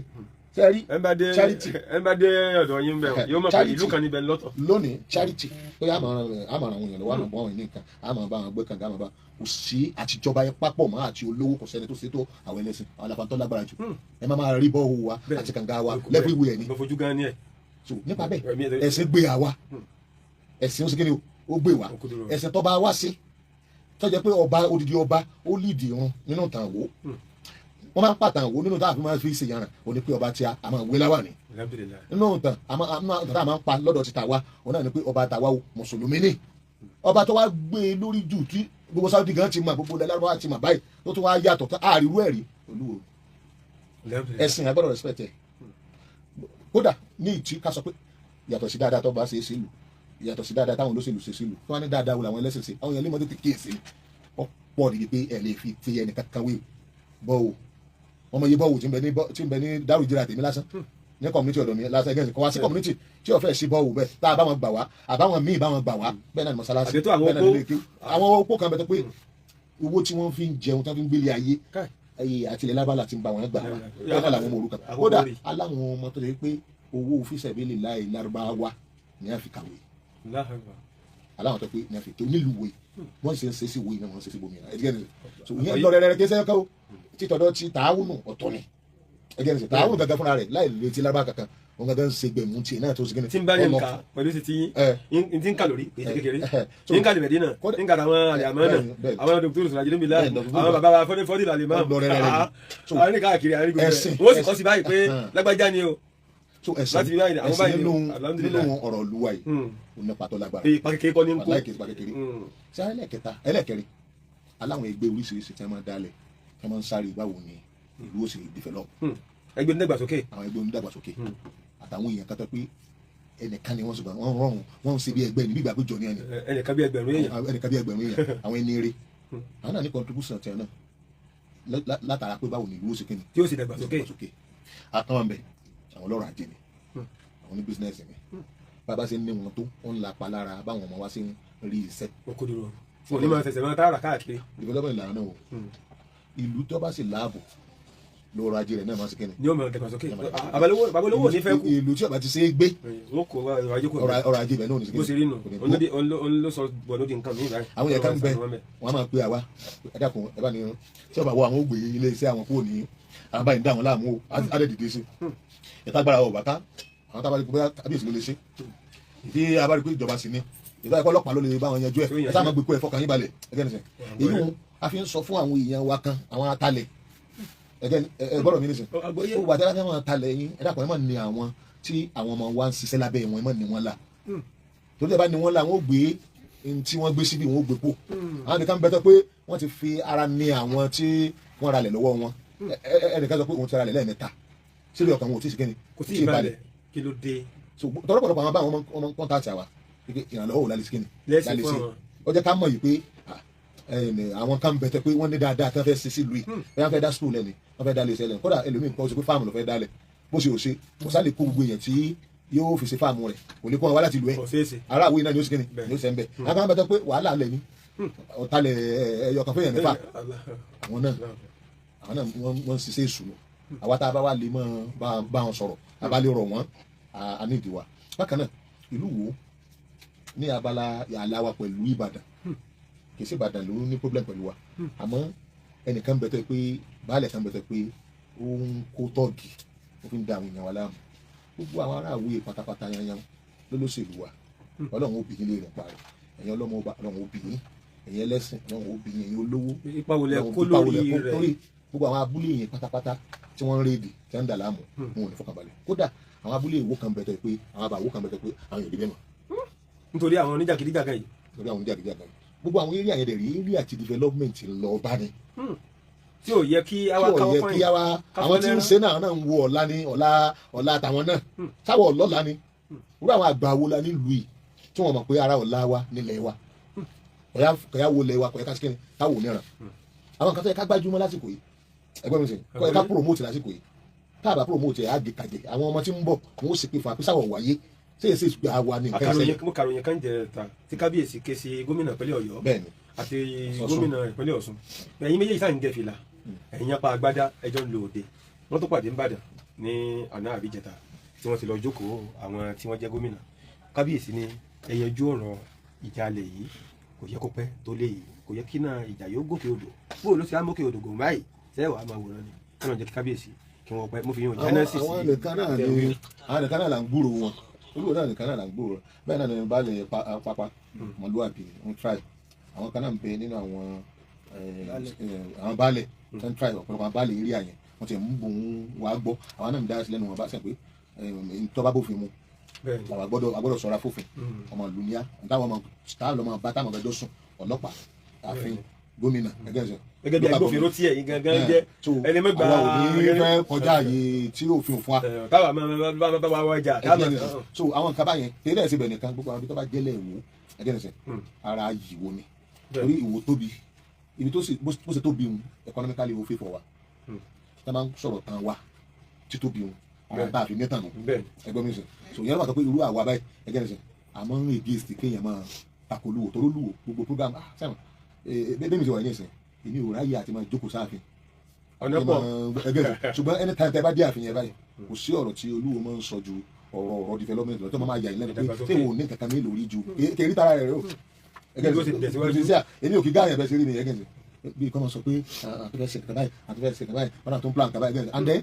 sẹ́rí ẹ bá dé charity. Ẹ bá dé ọ̀dọ̀ yín bẹ́ẹ̀, yóò mọ̀ pé Charity. ìlú kan níbẹ̀ lọ́tọ̀. Lónìí charity pé àmọ́ àwọn èèyàn lọ́wọ́, àmọ́ bọ́ àwọn èèyàn nìkan, àmọ́ bá àwọn gbé kànga, àmọ́ bá kò sí àtijọba yẹn papọ̀ mọ́ àti olówó, kò sẹ́ni tó ṣe tó àwọn ẹlẹ́sìn, àwọn aláfàntọ́ lágbára jù. Ẹ má máa rí bọ́ọ̀hù wa àti kànga wa everywhere ni. Mo fojú gan ni ẹ. So nípa bẹ́ẹ̀, ẹ̀sìn gbé àwa, ẹ̀sìn ó sì kíni o, ó gbé wa. Ẹ̀sìn tó bá wá sí tó jẹ́ pé ọba, odidi ọba, ó lídìí irun nínú ìtàn àwò, wọ́n máa ń pàtàn àwò nínú táàfin máa fi ṣèyànràn, ó ní pé ọba tí a máa wé láwà ní Alhamdulillah. nínú ìtàn tá a máa ń pa lọ́dọ̀ ti tàwa, òun náà ni pé ọba tàwa o, mùsùlùmí ni. Ọba tó wá gbé e lórí jù tí gbogbo Saudi gan ti mọ̀, gbogbo ilẹ̀ Lárúbáwá ti mọ̀ báyìí, tó tún wá yàtọ̀ tó àríwú ẹ̀rí olúwo. Alhamdulillah. Ẹ̀sìn agbọ́dọ̀ respect ẹ̀. Kódà ní ìtí ká sọ pé yàtọ̀ sí dáadáa tó bá ṣe é sílùú, yàtọ̀ sí dáadáa táwọn olóṣèlú ṣe sílùú, tó wá ní dáadáa wo làwọn ẹlẹ́sìn ṣe, àwọn èèyàn lè mọ tètè kíyèsí ni. Ọ̀pọ̀ nìyí pé ẹ lè fi ti ẹnì kankan wé bọ́ o. Wọ́n mọ iye bọ́ọ̀wù tí ń bẹ ní dárò ìjìrà tèmi lásán ní community ọ̀dọ̀ mi lásán. Ẹgbẹ́ kọ́ wá sí community tí ó fẹ́ sí bọ́ọ̀wù bẹ́ẹ̀, tá a bá wọn gbà wá, àbáwọn míì bá wọn gbà wá, bẹ́ẹ̀ náà ni mọ́sálásí, Àti tó àwọn bẹ́ẹ̀ náà opó. ni ilé kéwú. Àwọn opó kan bẹ tó pé owó tí wọ́n fi ń jẹun, tí wọ́n fi ń gbélé ayé Káì. ẹyẹ àti ilẹ̀ lábala ti ń ba wọn gbà wá, Yeah. bẹ́ẹ̀ náà làwọn ọmọ òrukàn. Àwọn Kódà olórí. aláwọn ọmọ tó lè pé owó fíṣẹ̀bílì láì lárúbáwá ní àfi kàwé. Allahu Akbar. Aláwọn tó pé ní àfi kéwú nílùú wòye, wọ́n sì ń ṣe sí wòye náà, wọ́n ń ṣe sí bòmíràn. Ẹ̀dígẹ́ ni so ìyẹn lọ rẹ̀rẹ̀ kí sẹ́yìn kọ́ títọ́dọ̀ ti tààwùnù ọ̀tọ̀ ni. Ẹ̀dígẹ́ ni tààwùnù gangan fúnra rẹ̀ láì lè ti lárúbá kankan, òun gangan ń ṣe gbẹ̀mú tiẹ̀ náà tó ṣe kíni. Tí n bá ní ọmọ nǹka pẹ̀lú ti ti ẹ yín tí ń kà lórí kì í ṣe kékeré, so ní ń kà lè Mẹ̀dínà, ní ń kà àwọn àlìyàmọ́ náà, Bẹ́ẹ̀ni. àwọn dókítà sọ̀rọ̀ bíi láì Bẹ́ẹ̀ni, Dr. àwọn bàbá wa fọ́dí fọ́dí làlè máa Lọ rẹ̀rẹ̀ rẹ̀. So, àwọn ní káàkiri àwọn ní gbogbo ẹ̀ ẹ̀sìn, wọ́n sì kọ́ sí báyìí pé ẹ̀sìn. lágbájá ni o. So ẹ̀sìn Láti bí báyìí, àwọn ẹ̀sìn báyìí ni o, nínú alhamdulillah. nínú ọ̀rọ̀ ìlú wa yìí, ó nípa tó lágbára. Ipa kékeré kọ́ ní ń kó. Wàláhì kìí ṣe ipa kékeré. Ṣé ẹlẹ́kẹta, ẹlẹ́kẹrin, aláwọn ẹgbẹ́ oríṣiríṣi tí wọ́n máa ń dálẹ̀, tí wọ́n máa ń sáré báwo ni ìlú ó ṣe develop. Ẹgbẹ́ onídàgbàsókè. Àwọn ẹgbẹ́ onídàgbàsókè àtàwọn èèyàn kan tó pé ẹnìkan ni wọ́n sọ, wọ́n rọrùn, wọ́n ń ṣe bí ẹgbẹ́ ní bí ìgbà péjọ ní ẹni. Ẹnìkan bí ẹgbẹ̀rún èèyàn. Ẹnìkan bí ẹgbẹ̀rún èèyàn, àwọn ẹni eré, àwọn náà ní contribution tiẹ̀ náà látara pé báwo ni ìlú ó ṣe kíni tí ó sì dàgbàsókè. Dàgbàsókè. Àtàwọn bẹ àwọn ọlọ́rọ̀ ajé ni, àwọn ní business ni. Bàbá ṣe ń ní wọn tó ó ń lapa lára báwọn ọmọ wa ṣe ń rí iṣẹ́. Òkodoro wọn ní máa fẹsẹ̀ máa tààrà káàkiri. Development ìlànà náà o. Ìlú tó bá sì láàbò lọ́rọ̀ ajé rẹ̀ náà máa ṣe kíni? Ní ó máa dàgbàsókè. Babalówó ò ní fẹ́ kú. Ìlú tí ó bá ti ṣe é gbé, wọn kò wá ọrọ̀ ajé kò ọrọ̀ ajé ibẹ̀ náà ò ní ṣe bó ṣe rí nù. kò ní dúró. Òun ló sọ bọ̀ lódi nǹkan mìíràn báyìí. Àwọn yẹn kan bẹ, wọn máa pe àwa, ẹ dákun, ẹ bá ní tí ọba wọ àwọn ògbé ilé iṣẹ́ àwọn kúrò ní àwọn báyìí ń dá àwọn láàmú o, á dẹ̀ dìde sí ìta agbára ọ̀ bàtà àwọn tábà rí pé bóyá kábíyèsí ló lè ṣe, ìdí abárí pé ìjọba sì ni, ìta ẹ̀kọ́ ọlọ́pàá ló lè bá wọn yanjú ẹ̀, ẹ sáà máa gbé kó ẹ fọkàn yín balẹ̀. Ẹgẹ́ nìsín, èyí wọn a fi ń sọ fún àwọn èèyàn wa kan, àwọn atalẹ̀, ẹgẹ́ ẹ gbọ́dọ̀ mi nìsín, Àgbọ́yé. ó wà tẹ́lá fẹ́ máa talẹ̀ yín, ẹ dákun, ẹ má ní àwọn tí àwọn ọmọ wa ń ṣiṣẹ́ lábẹ́ wọn, ẹ má ní wọn la, torí ẹ bá ní wọn la, wọn ò gbé n tí wọ́n gbé síbi, wọn ò gbé kó. Àwọn nìkan bẹ tọ́ pé wọ́n ti fi ara ní àwọn tí wọ́n ralẹ̀ lọ́wọ́ wọn. Ẹnìkan sọ pé òun ti ralẹ̀ lẹ́ẹ̀mẹ́ta síbi, ọkàn wọn ò tí ì sí kíni. Kò tí ì balẹ̀, kí ló dé? So tọ́lọ́pọ̀lọpọ̀ àwọn báwọn ọmọ kọ́ńtàtì àwa wípé ìrànlọ́wọ́ wò lálẹ́ sí kíni Lẹ́sìn lálẹ́ fún sí. àwọn. Ó jẹ́ ká mọ̀ yìí pé àwọn kan bẹ tẹ́ pé wọ́n ní dáadáa tí wọ́n fẹ́ ṣe sílùú yìí, wọ́n fẹ́ dá school lẹ́ni, wọ́n fẹ́ dá lè ṣẹlẹ̀. Kódà ẹlòmíì nǹkan ó ṣe pé fáàmù ló fẹ́ dálẹ̀, bó ṣe ò ṣe kò sá lè kó gbogbo èèyàn tí yóò fi ṣe fáàmù rẹ̀, kò lè kó wọn wá láti ìlú ẹ̀. Kò ṣeé ṣe. Ará àwòye náà ni ó ṣe kíni Bẹ́ẹ̀. ni ó ṣe ń bẹ̀. Àwọn kan bẹ tẹ́ pé wàhálà lẹ̀ ni ọ̀talẹ̀ ẹyọ kan fún èèyàn mẹ́fà, àwọn náà wọ́n ń ṣiṣẹ́ ìṣúná. Àwa tá a bá wà lè mọ́ bá wọn sọ̀rọ̀, a bá lè rọ̀ wọ́n, a ní ìdí wa. Bákan náà, ìlú wo ní abala àlà wa pẹ̀lú Ìbàdàn, kì í ṣe Ìbàdàn ló ní problem pẹ̀lú wa, àmọ́ ẹnìkan bẹ tẹ́ pé baálẹ̀ kan bẹ tẹ́ pé ó ń kó tọ́ọ̀gì, ó fi ń da àwọn èèyàn wa láàmú. Gbogbo àwọn ará àwòye pátápátá yanyan lólóṣèlú wa, Ọlọ́run ó bí yín léèrè pa rẹ̀. Ẹ̀yin ọlọ́mọ ọba, Ọlọ́run ó bí yín. Ẹ̀yin ẹlẹ́sìn, Ọlọ́run ó bí yín. Ẹ̀yin olówó, Ipa wo lẹ Ọlọ́run kó ipa wo lẹ lórí kó rẹ̀? lórí gbogbo àwọn abúlé yẹn pátápátá tí wọ́n ń rédì, tí wọ́n ń dà láàmú, wọn ò ní fọkànbalẹ̀. Kódà àwọn abúlé ìwó kan bẹ̀tẹ̀ pé àwọn àbàwó kan bẹ̀tẹ̀ pé àwọn èèyàn débẹ̀ mọ́. Nítorí àwọn oníjàgídíjàgan yìí. Lórí àwọn oníjàgídíjàgan yìí. Gbogbo àwọn area yẹn dẹ̀ rí area ti development lọ bá ní. Tí ò yẹ kí àwa tí ò káwọ́ yẹ pọ́yìn. kí àwa ká àwọn tí ń fọ́ ṣe náà náà ń wo ọ̀la ní ọ̀la ọ̀la àtàwọn náà sáwọ̀ ọ̀lọ́la ni. Irú àwọn àgbà wo la nílùú yìí tí wọ́n mọ̀ pé ara ọ̀la wa nílẹ̀ wa, kọ̀yà wo lẹ̀ wa, kọ̀yà kásìkìrì káwò níran. Àwọn kan tó yẹ ká gbájúmọ́ lásìkò yìí, ẹgbẹ́ mi sìn, kọ́ yẹ ká promote lásìkò yìí. Tá a bá promote ẹ̀, á gé kàjẹ́. Àwọn ọmọ tí ń bọ̀, wọn ó sì pé fún apẹ́sàwọ̀ wáyé ṣé èsì ìgbà wa ní nǹkan ìṣẹ̀lẹ̀. Mo kàròyìn kan jẹ ta tí kábíyèsí ké sí gómìnà ìpínlẹ̀ Ọ̀yọ́ bẹ́ẹ̀ni àti Ọ̀ṣun. Gómìnà ìpínlẹ̀ Ọ̀ṣun. Ẹ̀yin méjèèjì sáà ń gẹ fìlà, ẹ̀yin apá agbádá, ẹjọ́ ń lo òde. Wọ́n tó pàdé ńbàdàn ní àná àbíjẹta tí wọ́n ti lọ jókòó àwọn tí wọ́n jẹ́ gómìnà. Kábíyèsí ní ẹ yanjú ọ̀rọ̀ ìjàlẹ̀ yìí, kò yẹ kó pẹ́ tó lé yìí, kò yẹ kí náà ìjà yóò gòkè odò. Bó ló ti á mókè odò gòun báyìí, sẹ́wàá máa wòran ni kí wọ́n jẹ́ kí kábíyèsí kí wọ́n pẹ́. Mo fi yàn jánásì sí àwọn nìkan náà ni, àwọn nìkan náà là ń gbúrò wọn. Olúwo náà nìkan náà là ń gbúrò wọn. Bẹ́ẹ̀ náà ni baálé pápá ọmọlúwàbí ń try. Àwọn kan náà ń bẹ nínú àwọn àwọn baálẹ̀ tó ń try. Ọ̀pọ̀lọpọ̀ àwọn baálé eré àyẹn wọ́n ti ń bùn wá gbọ́. Àwọn náà ń dá sí lẹ́nu wọn bá sẹ́ pé tó bá bófin mu làwọn agbọ́dọ̀ ṣọ́ra fófin. Ọmọ ìlú ní á táwọn ọmọ táwọn ọmọ bá táwọn ọmọ sùn, ọlọ́pàá, ààfin, gómìnà, ẹgbẹ́ ẹ̀sẹ̀ gẹ́gẹ́ bí agbófinró tí ẹ̀yin gangan jẹ́, ẹni mẹ́gbàá àwa ò ní fẹ́ kọjá àyè tí òfin ò fún wa. Táwa máa bá wa wájà táwa. So àwọn nǹkan báyẹn tẹ́lẹ̀ ẹ̀sìn bẹ̀ nìkan, gbogbo àwọn ibi tó bá jẹ́lẹ̀ ìwò, ẹgbẹ́ ẹ̀sẹ̀ ara ìwò ni, torí ìwò tóbi. Ibi tó sì bó ṣe tóbi ń economically ó fẹ́ fọ wa. Tá a máa ń sọ̀rọ̀ tán wa títóbi ń ara tá a fi nẹ́tàn nù, ẹgbẹ́ mi sìn. So ìyẹn ló wà tó pé irú àwa báyìí, ẹgbẹ́ mi sìn, àmọ́ ń against kéèyàn máa takò lúwo, torí lúwo gbogbo program sẹ́wọ̀n bẹ́ẹ̀ mi ti wà ní ìsìn, èmi ò ráyè àti máa jókòó sáàfin. Ọ̀nà pọ̀. Ẹgbẹ́ mi, ṣùgbọ́n anytime tẹ́ bá dé ààfin yẹn báyìí, kò sí ọ̀rọ̀ tí olúwo máa ń sọ ju ọ̀rọ̀ development lọ, tó máa yà ilẹ̀ pé ṣé ìwò ní kankan mi lórí ju kèrí tara rẹ̀ o. Ẹgbẹ́ mi, èmi ò kí gáàyàn bẹ́ẹ̀ ṣe rí mi. Ẹgbẹ́ mi, bí kọ́ máa sọ pé àtúfẹ́ ṣe nǹkan báyìí, àtúfẹ́ ṣe nǹkan báyìí, wọn náà tó ń plan nǹkan báyìí. Ẹgbẹ́ mi, and then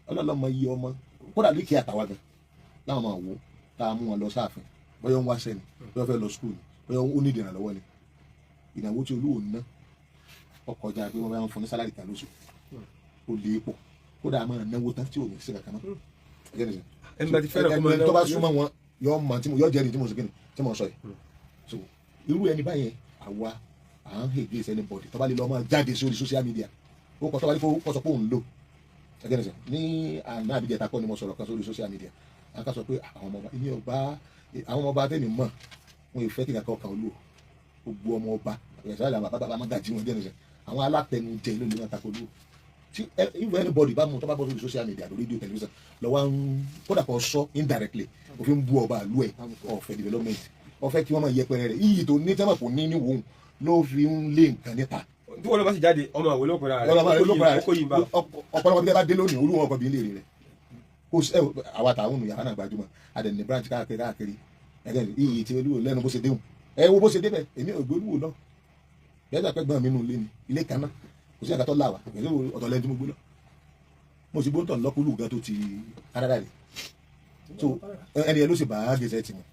ọlọ́lọ́mọ iye ọmọ kódà líkì àtàwà gan láwọn máa wò tá a mú wọn lọ sáàfin, bóyá ń wáṣẹ́ ni, bóyá fẹ́ lọ skul ni, bóyá ó ní ìdìrànlọ́wọ́ ni. Ìnáwó tí olúwo ń ná ọkọjá pé wọ́n bá ń fún ní sálárì kan lóṣù, ó lè pọ̀. Kódà a máa náwó tán tí ò ní sí kankan mọ́. Ẹni tó bá súnmọ́ wọn yọ mọ tí mo yọ jẹ́rìí tí mo sọ kíni tí mo sọ yìí. So irú ẹni báyẹn, àwa à ń against anybody tó bá lè lọ máa jáde sórí social media, ó kọ tó bá lè kó sọ pé òun lò. Ẹgẹ́ nìsín, ní àná àbíjẹta kọ́ ni mo sọ̀rọ̀ kan sórí social media. Àwọn kan sọ pé àwọn ọmọ ọba, èmi ọba, àwọn ọmọ ọba tẹ̀mí mọ̀ wọn ì fẹ́ kí kankan kan olú gbogbo ọmọ ọba ẹ̀sán ìlànà bàbá bàbá mágàjì wọn. Ẹgẹ́ nìsín, àwọn alátẹnujẹ ló lè máa takò olú tí if anybody bá mú tó bá bọ́ sórí social media, lórí rédíò, tẹlifíṣàn lọ́wọ́ ń kódà kó sọ indirectly, òfin bú ọba àlú ẹ̀, ọ̀fẹ́ development, ọ̀fẹ́ kí wọ́n máa yẹpẹrẹ rẹ̀, iyì tó ní tẹ́mọ̀ kò ní ní wòun ló fi ń lé nǹkan níta. Tí wọ́n lọ bá sì jáde, ọmọ àwọn olókùnrin rẹ̀ rẹ̀ ọ̀pọ̀lọpọ̀ bí ẹ bá dé lónìí, olúwọn ọkọ̀ bí ń lè rẹ̀ kó àwa tàwọn yàrá náà gbajúmọ̀ adẹ̀ní branch káàkiri káàkiri. Ẹgẹ́ iyì tí olúwo lẹ́nu bó ṣe déhùn, ẹ wo bó ṣe débẹ̀. Èmi ò gbé olúwo lọ yẹ́sà pẹ́ gbọ́n mi nù lé ni ilé kan náà, kò sí àgàtọ́ là wà pẹ̀lú ọ̀tọ̀ lẹ́nu tí mo gbé lọ. Mo sì gbóǹtọ̀ lọ́kùlù gan tó ti Canada rè. So ẹni ẹ ló sì bá gẹ̀ẹ́sẹ̀ tì mọ́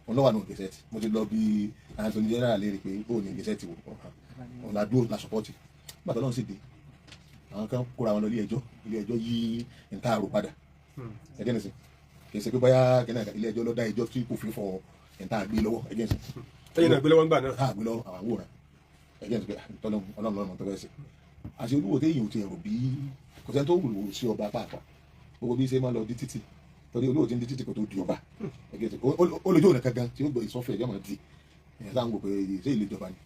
wọn lọ́wọ́ àná gẹ̀ẹ́sẹ̀ tì. Mo ti lọ bí Anthony General léèrè pé ó ní gẹ̀ẹ́sẹ̀ tì wò, òun la dúró la sọpọ́tì. Nígbà tó lọ́n sì dé, àwọn kan kóra wọn lọ ilé ẹjọ́, ilé ẹjọ́ yí nta àrò padà. Ẹjẹ́ nìsín, kì í ṣe pé bóyá ilé ẹjọ́ ló dá ẹjọ́ tí kò fi fọ nta àgbé lọ́wọ́. Ẹjẹ́ nìsín. Ẹ̀yin náà gbé lọ́wọ́ ńgbà náà. Àgbé lọ́wọ́ àwọn àwòrán. Ẹjẹ́ nìsín pé ọlọ́run lọ́mọ tó fẹ́ ṣe àti olúwo téèyàn ò ti ẹ̀rọ bí kò sẹ́ni tó wù sí ọba pàápàá gbogbo bí ṣe máa lọ di títì, torí olúwo ti ń di títì kò tó di ọba. Olójú òun kankan tí ó gbọ́ ìsọfẹ̀ ẹ̀jẹ̀ máa di ẹ̀yà táwọn wò pé ṣé ilé ìjọba ni.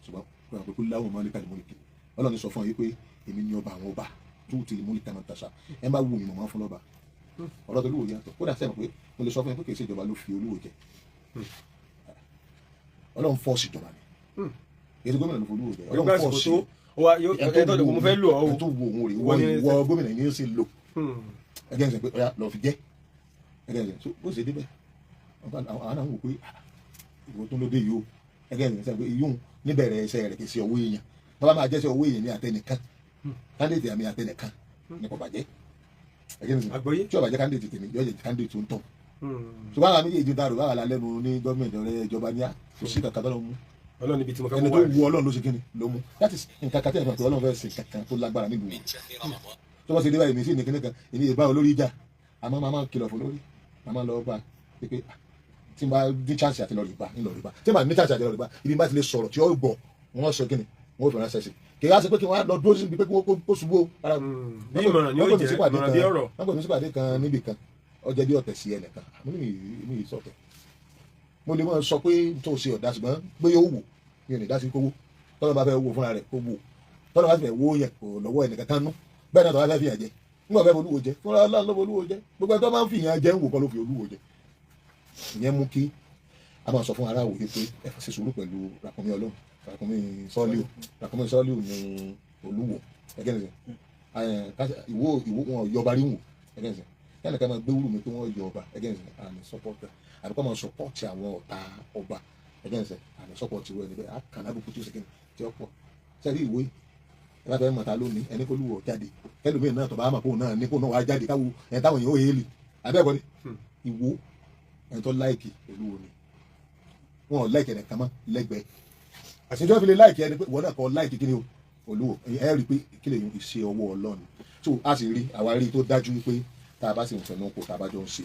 Ṣùgbọ́n pé kó láwọn máa ní kàlí mọ́lìkì, ọlọ́run sọ fún ọ yìí pé èmi ni ọba àwọn ọba tó ti lè mọ́lìkì máa tàṣà, ẹ má wù mí mọ̀ máa fún lọ́ba. Ọ̀rọ̀ tó olúwo yàtọ̀. Kódà sẹ́yìn pé mo lè sọ fún yín pé kì í ṣe ìjọba ló fi olúwo jẹ, ọlọ́run fọ́ọ̀sì ìjọba ni. Ètò gómìnà ló fi olúwo jẹ, ọlọ́run fọ́ọ̀sì ẹ̀ tó wo òun rè wọ gómìnà ní í ṣe lò. Ẹgẹ́ ń sẹ pé ọ̀yà lọ́ọ́ fi jẹ́ ẹgẹ́ ń sẹ bó ṣe débẹ̀ àwọn náà ń wò pé ìwọ tó ló dé yìí o. Ẹgẹ́ ń sẹ pé ìyóhun níbẹ̀rẹ̀ ẹsẹ̀ rẹ̀ kì í ṣe ọwọ́ èèyàn, bàbá máa jẹ́sẹ̀ ọwọ́ èèyàn ní àtẹnìkan, kándéètì àmì àtẹnìkan ní kò bàjẹ́. Ẹgẹ́ ń sẹ tí ó bàjẹ́ kándéètì tèmi yóò jẹ́ kándéètì tó ń tọ̀. Ṣùgbọ́n àwọn méjèèjì dàrú báwa la lẹ́nu ní gọ́ọ̀mẹ̀ntì ọ̀rẹ́ ìjọba ní à kò sí kankan tó lọ mú ẹni tó wu Ọlọ́run ló ṣe kíni ló mú. That is nǹkan kan tí ẹ̀ fẹ́ pé Ọlọ́run fẹ́ ṣe kankan tó lágbára nílùú tó bá ṣe dé báyìí, mi sì ní kíní kan, èmi ìbá olórí ìjà, àmọ́ màmá kìlọ̀ fún lórí, màmá lọ bá pé tí n bá ní chance àti lọ rí bá ń lọ rí bá, tí n bá ní chance àti lọ rí bá, ibi bá ti lè sọ̀rọ̀ tí ó gbọ́ wọ́n sọ kíni wọ́n fi ránṣẹ́ sí kì í wá sí pé kí wọ́n lọ dúró síbi pé kó ṣubú o. Bí ìmọ̀ràn ni ó jẹ́ ìmọ̀ràn bí ọ̀rọ̀. Wọ́n pè mí sípàdé kan níbì kan, Ọjọ́ bí ọ̀tẹ̀ sí ẹnìkan, mo ní mi ì sọ̀tẹ̀. Mo lè máa sọ pé tó ṣe ọ̀dà, ṣùgbọ́n pé yóò wò mi ò ní dá sí kówó. Tọ́lọ́ bá fẹ́ wò fúnra rẹ̀ kó wò, tọ́lọ́ bá fẹ́ wò yẹn kò lọ́wọ́ ẹnìkan kan nú. Bẹ́ẹ̀ náà tọ́lá fẹ́ fìyà jẹ, nígbà fẹ́ bolúwo jẹ fúnra Ọlọ́run ló bolúwo jẹ. Gbogbo ẹni tó máa ń fìyà jẹ ń wò kọ́ ló fi olúwo jẹ. Ìyẹn mú kí a máa sọ fún ará òye pé ẹ ṣe sùúrù pẹ̀lú ràkúnmí Ọlọ́run, ràkúnmí sọ́ọ́líù. Ràkúnmí sọ́ọ́líù ní olúwo ẹgẹ́ nìyẹn. Ìwọ ìwọ wọn yọba rí wò ẹgẹ́ nìyẹn. Yálà ká máa gbé wúrù mi pé wọ́n yọ ọba ẹgẹ́ nìyẹn, àmì sọ́pọ́tì àbí kọ́ máa sọ́pọ́tì àwọn ọ̀tá ọba ẹgẹ́ nìyẹn, àmì sọ́pọ́tì wọ ẹni bẹ́ẹ̀ àkànná àbùkù tí ó ṣe kí ni tí ó pọ̀ sẹ́rí ìwé. Ẹ bá fẹ́ mọ̀ ta lónìí, ẹni kó lúwọ̀ jáde, kẹlòmíì náà tọ́ba àmọ̀ kó náà ní kó náà wá jáde káwo ẹ̀ táwọn èèyàn ó hélì abẹ́ẹ̀kọ́ ni. Ìwọ ẹni tó láìkì olúwo ni wọn ò láìkì ẹnìkan mọ́ lẹ́gbẹ̀ẹ́ àṣejọ́ fi lè láìkì ẹni pé ìwọ náà kọ́ láìkì kí ni o olúwo. Ẹ rí i pé kí lè yun ìṣe ọwọ́ Ọlọ́run tó a sì rí àwa rí i tó dájú wípé tá a bá sì ń fẹnu kò tá a bá jọ ń ṣe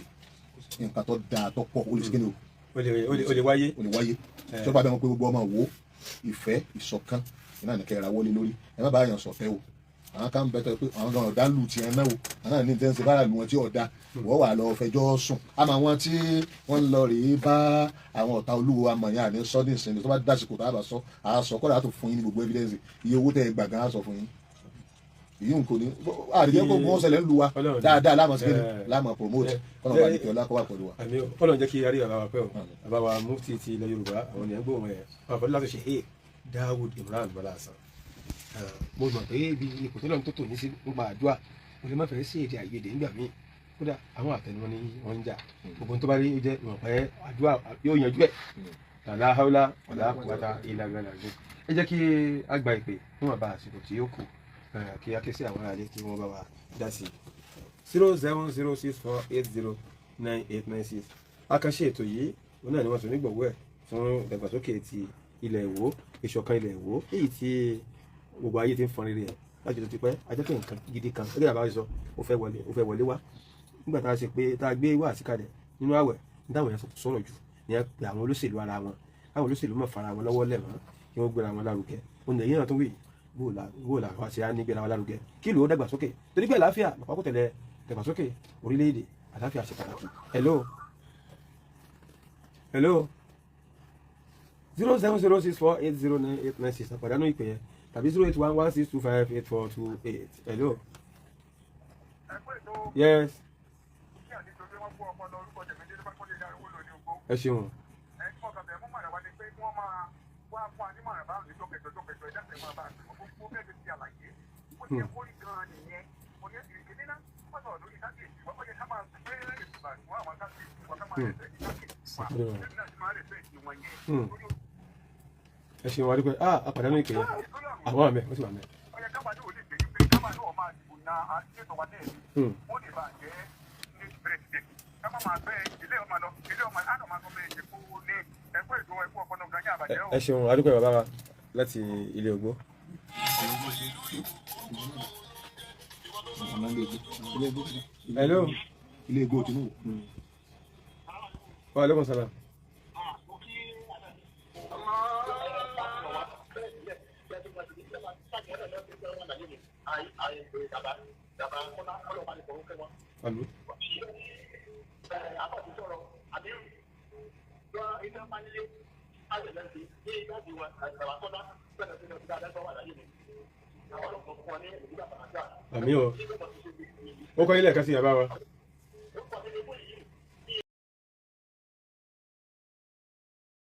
nǹkan tó dáa tó pọ̀ ó lè ṣe kí ni o ó lè wáyé, ó lè wáyé. Tó bá bẹ́ẹ̀ wọn pé gbogbo ọmọ wo ìfẹ́ ìṣọ̀kan iná ní kẹra wọlé lórí ẹ má bàa yàn sọ̀tẹ̀ o. Àwọn kan bẹ tọ pé àwọn gan ọ̀dà lù tiẹ̀ náà o, àwọn náà ní tẹ́ ń ṣe bára lu wọn tí ọ̀dà wọ́n wà lọ fẹjọ́ sùn. Àmọ́ àwọn tí wọ́n ń lọ rèé bá àwọn ọ̀tá olúwo amọ̀yàn àní sọ ní ìsinmi tó bá dásìkò tá a bá sọ àá sọ kọ́dà á tó fún yín ní gbogbo evidence iye owó tẹ́ ẹ gbà gan á sọ fún yín. Èyí n kò ní àdìjẹ́ kó wọ́n ṣẹlẹ̀ ń lu wa dáadáa láàmú sí kíni láàmú promote kọ́nà bá nìkẹ́ ọlá kó wà pẹ̀lú wa. Àmín o, Ọlọ́run jẹ́ kí arí bàbá wa pẹ́ o. Bàbá wa mufti ti ilẹ̀ Yorùbá, àwọn ènìyàn gbóhùn ẹ̀ bàbá láti ṣe é Dawud Imran Bọ́lá Hasan. Mo mọ̀ pé ibi ipò tó lọ́n tó tò ní sí nípa àdúrà mo lè má fẹ́ sí èdè àìyedè nígbà míì, kódà àwọn àtẹnumọ́ ni wọ́n ń jà gbogbo tó bá rí jẹ́ ìmọ̀ pé àdúrà yóò yanjú ẹ̀. Làlá haúlá wàlá quwwata illa billah. Ẹ jẹ́ kí a gba ìpè níwọ̀n bá àsìkò tí ó kù kí a ké sí àwọn aráalé kí wọ́n bá wa dá sí i. 07064809896. Àkànṣe ètò yìí òun náà ni wọ́n sọ nígbọ̀wọ́ ẹ̀ fún ìdàgbàsókè ti ilẹ̀ Ìwó, ìṣọ̀kan ilẹ̀ Ìwó, èyí tí gbogbo ayé ti ń fọn rere ẹ̀ láti tó ti pẹ́. Ajẹ́pẹ́ nǹkan gidi kan gẹ́gẹ́ bá a sọ ó fẹ́ wọlé, ó fẹ́ wọlé wá nígbà tá a ṣe pé tá a gbé wá àsìkalẹ̀ nínú àwẹ̀ ní táwọn èèyàn sọ̀rọ̀ jù ní ẹ pé àwọn olóṣèlú ara wọn, àwọn olóṣèlú mọ̀ fara wọn lọ́wọ́ lẹ̀ mọ́ kí wọ́n gbéra wọn lárugẹ. Òun lẹ́yìn náà tó wí bó la wá ṣe á ní gbéra wọn lárugẹ kí ìlú ó dàgbàsókè, torí pé àlàáfíà lọ́pàá tẹ̀lé dàgbàsókè orílẹ̀-èdè, àlàáfíà ṣe pàtàkì. Hello, hello, 07064809896 àpàdánù ìpè yẹn tàbí 08116258428. Hello. Yes. Ẹ ṣeun. Ẹ ṣeun adúpẹ́. Ah, àpàdánù ìpè yẹn, àwọn àmì ó sì wà mẹ́. Ẹ ṣeun adúpẹ́ bàbá wa láti ilé ògbó. Hello. Ilé igbó Tinubu. Wa alaikum salam. Àmín. Àmín o. Ó kọ́ ilé ẹ̀ka sí yàrá wa.